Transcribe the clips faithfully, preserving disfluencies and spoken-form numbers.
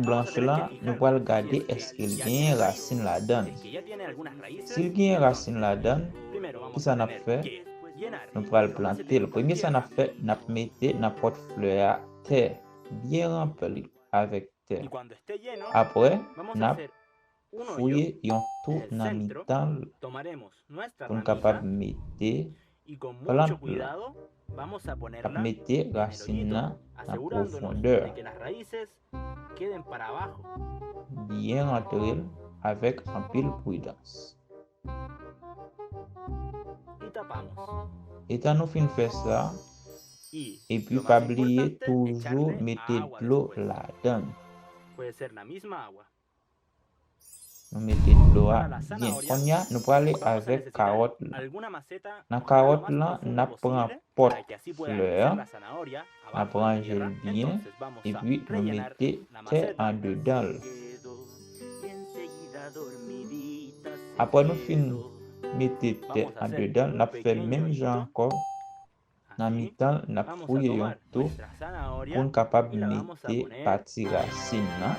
blanch la, nou pral gade èske l genyen rasin ladan l. Si l genyen rasin ladan l, kisa n ap fè? Nou pral plante l. Premye sa n ap fè, n ap mete nan pòt flè a tè, byen ranpli avèk tè. Apre, n ap fouye yon tou nan mitan l pou n kapab mete plant la. N ap mete rasin nan nan pwofondè. Byen rantre l avèk anpil pridans. Etan nou fin fè sa, epi pa bliye toujou mete dlo ladan l. Nou mete dlo a byen. Kounye a, nou prale avèk kawòt la. Nan kawòt lan, n ap pran pòt flè an, n ap ranje l byen, epi nou mete tè andedan l. Apre nou fin mete tè andedan l, n ap fè menm jan ankò. Nan mitan l, n ap fouye yon tou pou n kapab mete pati rasin nan.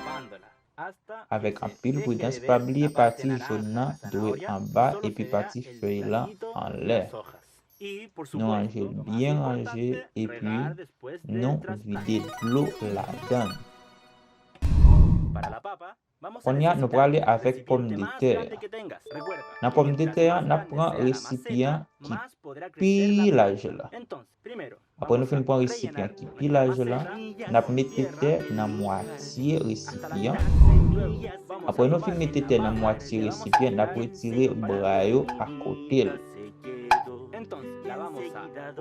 Avèk anpil pridans, pa bliye pati jòn nan dwe anba epi pati fèy lan anlè. Nou ranje l byen ranje epi nou vide dlo ladan l. Kounye a, nou prale avèk pòmdetè a. Nan pòmdetè a, n ap pran resipyan ki pi laj la. Apre nou fin pran resipyan ki pi laj la, n ap mete tè nan mwatye resipyan. Apre nou fin mete tè nan mwatye resipyan, n ap retire bra yo akote l.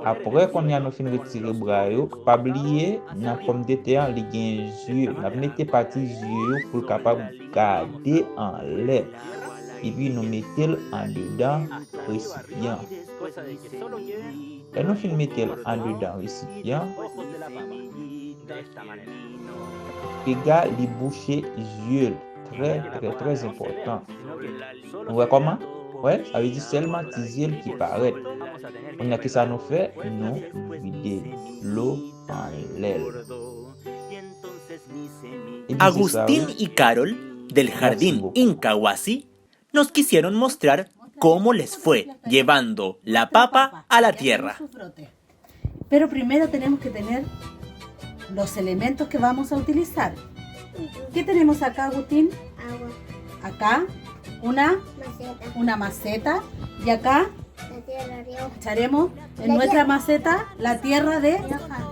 Apre, kounye a nou fin retire bra yo, pa bliye, nan pòmdetè a, li gen zye. N ap mete pati zye yo pou l kapab gade anlè. Epi nou mete l andedan resipyan. Lè nou fin mete l andedan resipyan, piga li bouche zye l. Trè, trè, trè enpòtan. Nou wè kòman? Wè, sa vle di sèlman ti zye l ki parèt. Kounye a, kisa nou fè? Nou vide dlo anlè l. Ebyen, se sa, wi. Agustín y Carol, del jardín Incahuasi, nos quisieron mostrar cómo les fue llevando la papa a la tierra. Pero primero tenemos que tener los elementos que vamos a utilizar. ¿Qué tenemos acá, Agustín? Agua. Acá, una, maceta. Una maceta. Y acá, la tierra de hoja. Echaremos en nuestra maceta la tierra de hoja.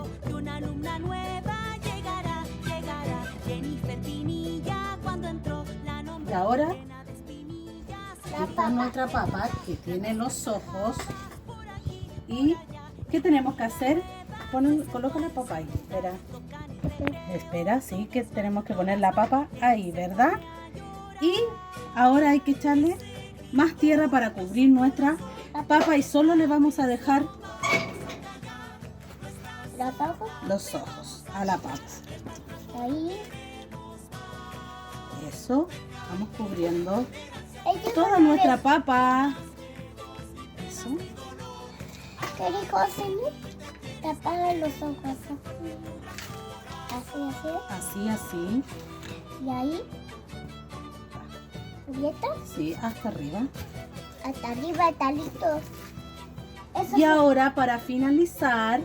Y ahora, aquí está nuestra papa que tiene los ojos. ¿Y qué tenemos que hacer? Ponen, coloca la papa ahí, espera. Espera, sí, que tenemos que poner la papa ahí, ¿verdad? Y ahora hay que echarle más tierra para cubrir nuestra papa y solo le vamos a dejar los ojos a la papa. Ahí. Eso, vamos cubriendo toda nuestra papa. Eso. ¿Qué dijo Simi? Tapar los ojos así. Así, así. Así, así. Y ahí. ¿Cubierto? Sí, hasta arriba. Hasta arriba está listo. Eso. Y ahora, para finalizar,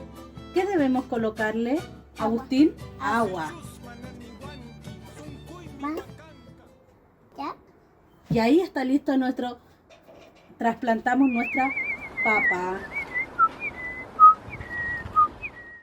¿qué debemos colocarle, Agustín? Agua. ¿Ya? Y ahí está listo nuestro, trasplantamos nuestra papa.